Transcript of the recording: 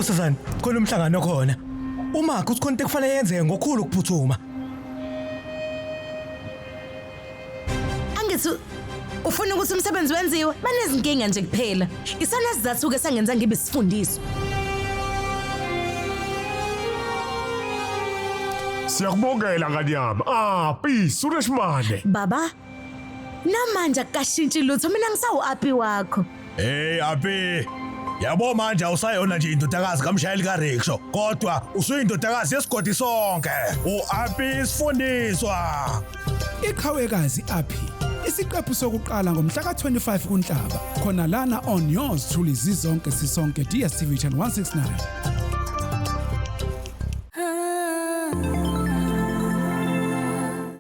Nkosazana, khona umhlangano khona. Umakhe uthi khona into ekufanele yenzeke ngokukhulu ukuphuthuma. Angithi ufuna ukuthi umsebenzi wenziwe, banezinkinga nje kuphela. Isona sizathu-ke sangenza ngibe isifundiswa. Siyakubongela ngane yami. Ah, Pi, Suresh Mane. Baba, namanje akukashintshi lutho mina ngisawu-api wakho. Hey Api, yabo manje awusayona nje indodakazi kamshayeli karickshaw kodwa usuyindodakazi yesigodi sonke. U-Api isifundiswa. Iqhawekazi Api isiqephu sokuqala ngomhla ka-25 kuNhlaba khona lana on yours truly Zizonke Sisonke DStv channel 169.